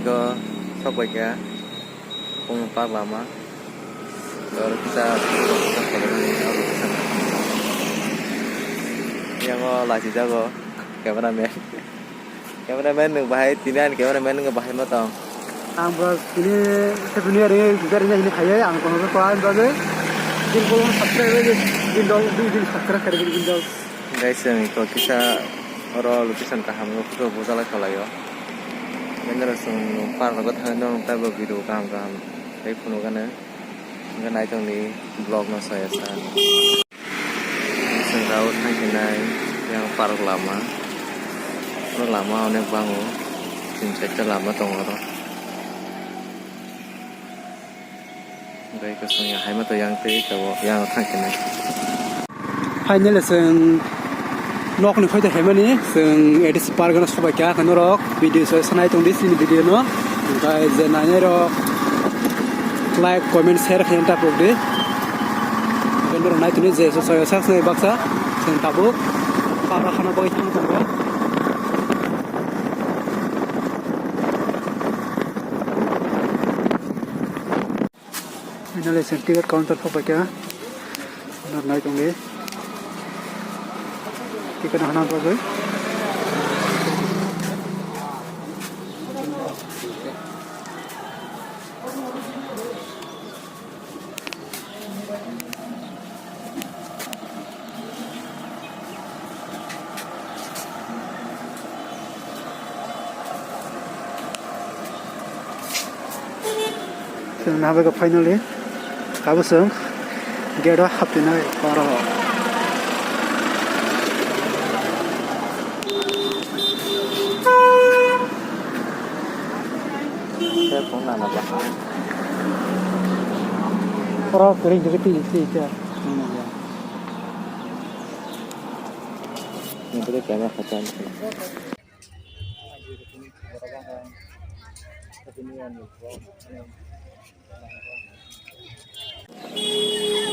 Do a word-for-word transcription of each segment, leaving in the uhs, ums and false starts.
Go sok bai kha. Bung park lama. Oro kisa yango lachi jago cameraman. Cameraman nwng bahai tini ani cameraman nwng bahai ma tong. Ang bro tini happy new year ni wish ringya hini phaiwi ang kono ko ang bagwi din bolong subscribe din dol din subscribe kare din dol. Guys, ang iko kisa oro location kaham no photo bujala kalaio. Bendera song park rogo thangwi nong taibo video kaham kaham tei phunukgano. Hingke naitongni vlog no saya sa. Sengkao thangkhe nai yang park lama. Oro lama onek bango. Tin charta lama tongo oro. Bai kwswng ya hai ma to yang tei tabok yang thang khe nai. Finally chwng nokni khoito haimani chwng A D C park no sobai kha norok video so sanai tong di sini video no. Bai je nai rok like comment share khe ta pok di. Norok nai tuni je so so sak nai baksa chwng tabuk para khana bai thang tong. Finally, chwng ticket counter phok bai kha. Nai tongdi. Ticket no hwnna bagwi. Chwng naha bagwi finally abo chwng gate o hapinai oro. Oro kwrwi kwrwi twi twi twi. Ni bwrwi kaisa khacha.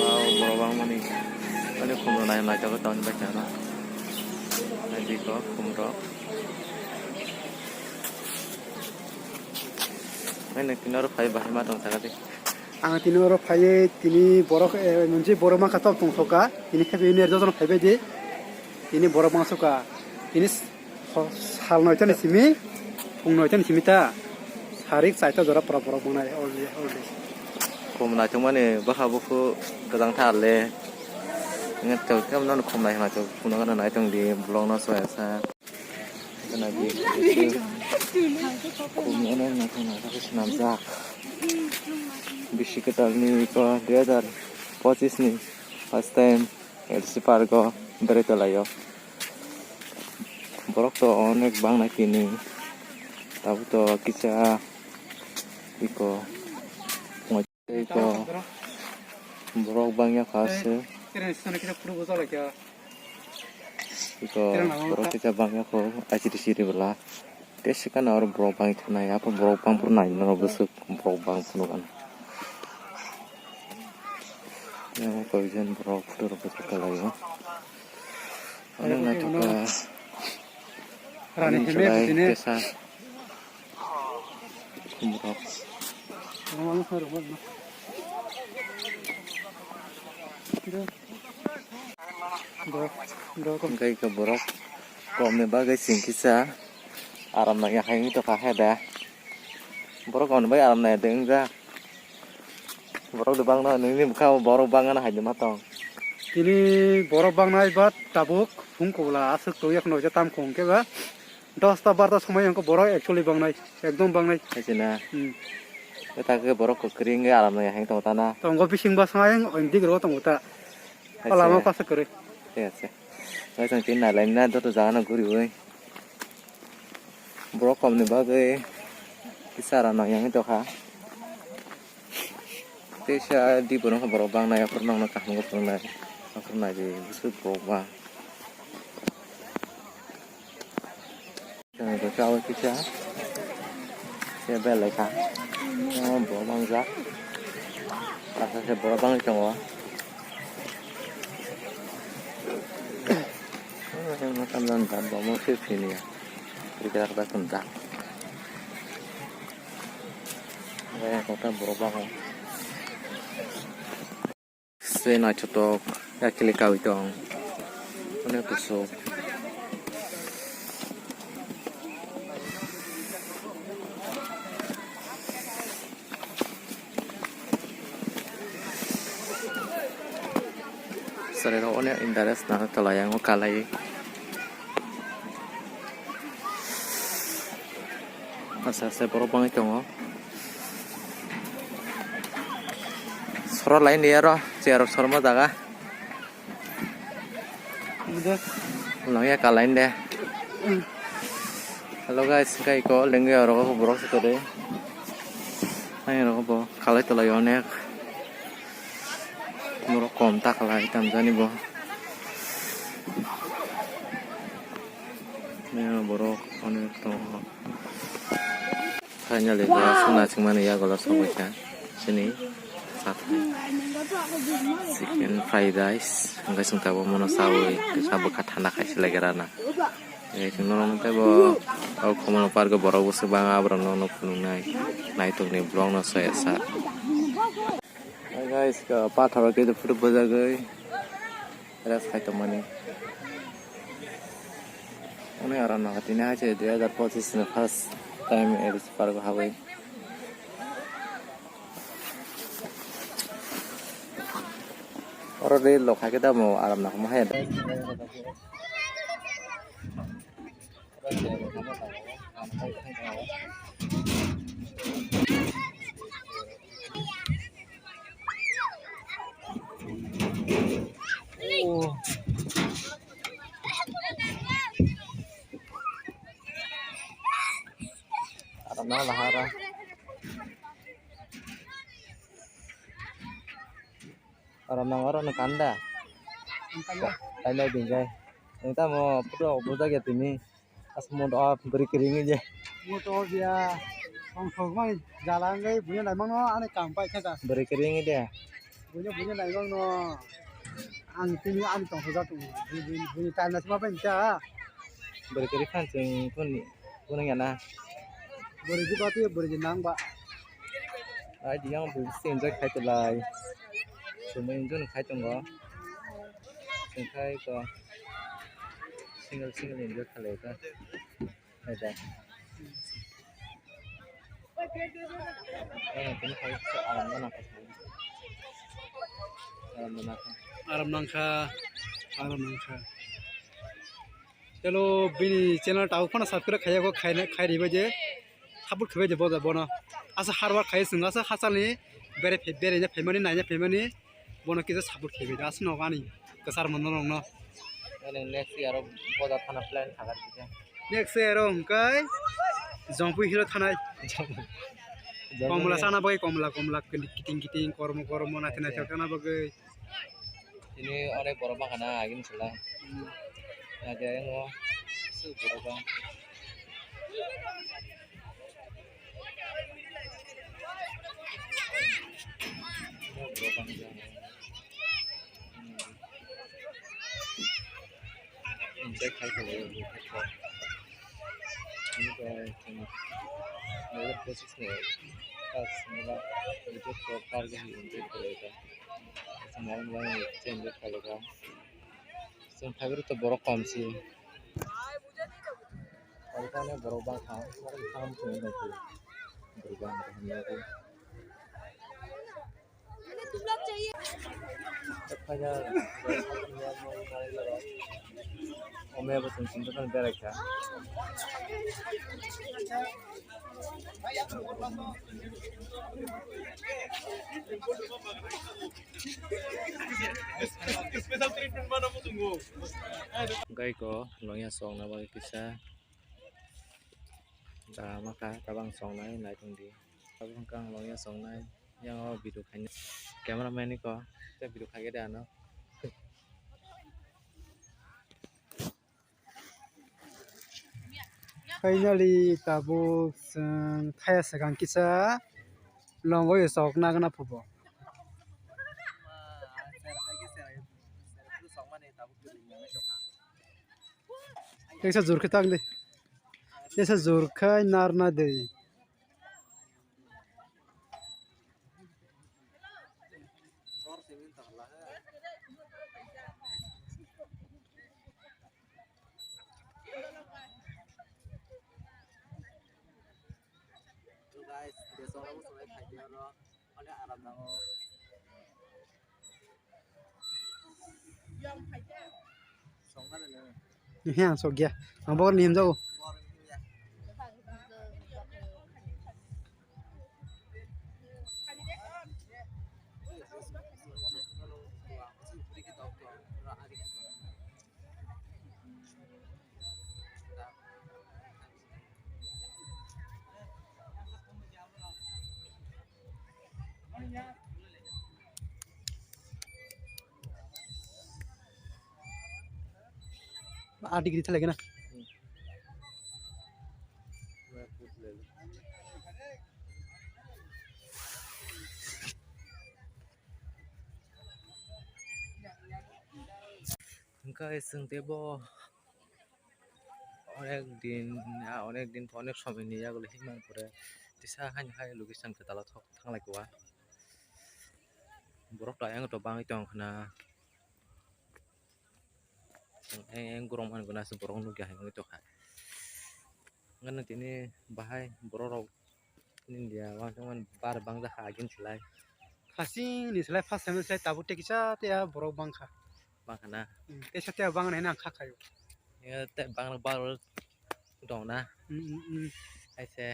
Wow, borok bangmani. Ani khumrok nai naithogo tongni bai chana. Naidi kok khumrok. Ani tini oro phai bahai ma tong saka di. Ang tini oro phaiwi tini borok, eh, monsi borok mangkha tok tong soka. Tini khe bini jotono phaibai di. Tini borok mangsoka. Tini s-, ho-, sal noitani simi, pung noitani simi ta. Sarik chaita jora pora borok mangnai already, already. Khum naithokmani bwkha bukhu kwchang tha le. Wngkha tei khum nai hwnna khe khum no gana naithok di vlog no soya sa. Gana di khum no naithok naithok khe swnamjak. Bisi kwtal ni ko dui hazar pochis ni first time. L C park o berai tonglaio. Borok to onek bangnai tini. Tabuk to kisa iko, iko borok bangya kha se. Iko borok kisa bangya kho, aisiri siri bwla. Tei swkang oro borok bangwi thangna ya, aphuru borok bang phuru nai mano bwswk borok bang phunukgano. Yang koijon borok photo rok bwswk kalaio. Onek naithok kha. Rani himlai kesa borok. Hwnkhe iko borok komni bagwi chwng kisa aram nangya hai wngwi tongkha khe da. Borok komni bagwi aram nangya de wngjak. Borok de bangno nini bwkha borok bangano hai de ma tong. Tini borok bangnai ba tabuk phung kubla aswk tongya kheno tam khong khe ba. Dosta barta somoi wngkha borok actually bangnai, ekdom bangnai. Hai se na. Hmm. Eta khe borok kwrwi wngwi aram nangya hai tong tana. Tongo bising ba sangai oindik ro tongo ta. Hai se. Lama kasa kwrwi. Thik ase. Bai tong tini nai lai na joto jaga no guriwi. Borok kom ni bagwi kisa aram nangya wngwi tongkha. Teisa di borok borok bangnai aphuru nokno kaham khe phunuknai. Aphuru nai di bwswk borok bang. Chwng khe kisa se belai kha. Borok bangjak. Asa se borok bangwi tongo. Borok se phiniya. Rikrak da chwng jak. Kota borok bango. Se naithotok, yakle kawi tong. Onek kusuk. Chwrairok onek interest nang tolai ang o kalai. Asa asa borok bangwi tongo. Soro laini aro chair rok sorma jaga. Nangya kalai de. Hello guys, kai ko lengwi aro borok se tore. Ai aro bo kalai tolai onek. Borok kom ta kalai tamjani bo. Borok onek tongo. Finally, guys, nachwngmani yagola sogwi kha chini chathai. Chicken fried rice, hwnkhe chwng tabuk mono chawi, kisa bwkha thanda khai se lai gra na. Eh, chwng norok tei bo, o Khumulwng park o borok bwswk bang, aborok no phunuknai, naitokni vlog no soyasa. Guys, patharo khe photo bwjagwi. Rest khai tongmani. Ani aram nang tini hai se dui hazar pochis ni first time A D C park o habwi. Oro de lok hai khe tamo aram nang mo hai. Aram nang lahara. Aram nang oro ni kanda. Kainai binjai. Nang tamo photo bujak ya tini. Asmo do bwrwi kwrwi wngwi de. Mo to biya. Tong thok mai jala wngwi buino naimang no ani kam pai kha da. Bwrwi kwrwi wngwi de. Buino buino naimang no. Ang tini ani tong thok jak tong. Buino tai na sma pai cha. Bwrwi kwrwi khan chwng kuni kuni ya na. Bwrwi ji ba ti bwrwi ji nang ba. Ai di yang bu se enjoy khai to lai. Sumui enjoy khai tongo. Khai ko. Single single enjoy khalai ka. Hai da. Ano tini khai sa aram mana ka. Aram mana ka. Aram nangkha. Aram nangkha. Chalo bini channel tabuk phano subscribe khaiya ko khai khai riba je. Support khaibai je boda bono. Asa hard work khai sung asa hachal ni bere bere nya phaimani naina phaimani. Bono kisa support khaibai da asno ani kwchar mono rok no. Ani next year o boda thana plan thagar kisa. Next year o hwnkhe Jongpui hero thanai. Komla sana bagwi komla komla kiting kiting kormo kormo naithok naithok sana bagwi. Tini onek borok bangkha na agini sala. Age ayang o borok bang. Enjoy khai khalai o. Enjoy khai. Dui hazar pochis ni first ni ba enjoy khlai park enjoy khlai ta. Chwng enjoy khlai ta. Chwng phaibrwkhe borok kom si. Oiphano borok bangkha, borok bangkha borok bangkha. Omo bo chwng simi berai kha. Gai ko longya song na bai kisa. Da maka tabang song nai nai tong di. Tabang kang longya song nai. Yang o video khaina camera man ni ko te video khaike de ano. Finally tabuk chwng thaya swkang kisa longo yo chok nagna phubo. Kaisa jur khe tang de. Kaisa jur khai narna de. He, ang sokya. Ang bo ni himjago. Adik di lagi na. Hingke chwng teibo onek din, ah, onek din, onek somoi ni yagulo himnai pore tisa haino hai location kwtal o thok thanglai kua. Borok to ayang to bangwi tong khna. Eng, eng, gorok man guna se borok nukya hai wngwi tongkha. Hwnkheno tini bahai borok rok India uansukmani bar bangjakha agini slai. Khasing ni slai first time slai tabuk tei kisa tei borok bangkha. Bangkha na? Hmm, tei sa tei bangna hino ang kha khaio. Tei bangna bar tong na? Hmm, hmm, hmm. Hai se.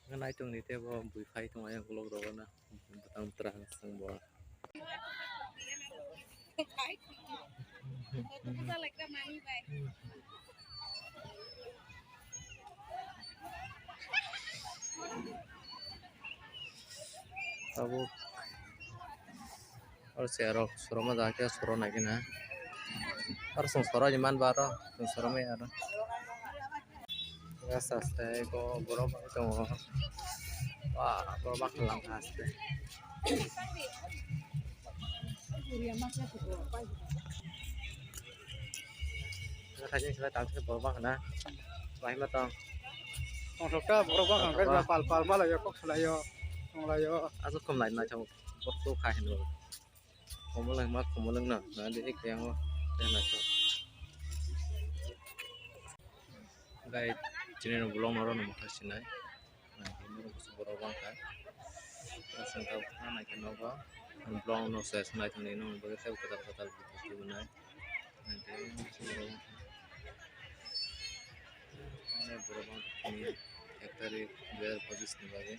Naitung ni tei bo bui phai tong ayang ukulok rogo na. Bwtang bwtra swng bo. Tabuk oro chair rok soro ma jaga khe soro nai khe na oro chwng soro hinwi man ba oro chwng soro maya oro. Aste aste eko borok bai tongo. Wah, borok baksa langkha aste. Khaising sila tang borok baksa na. Bahima tong. Tongthokta borok baksa tongthokta. Pal pal malaio kok salaio tonglaio. Aswk khum lai naithok borok kha hinwi. Komolwng ma komolwng no na de ek yang o tena so. Gai chini no vlog no ro no mokha sinai. Nai ke no kusu borok bang kha. Sengkha na nai ke no go. Vlog no se sinai thani no bo ke kwtal kwtal video tubunai. Nai ke no kusu borok bang kha. Nai borok bang kha ni ek tarik dui hazar pochis ni bagwi.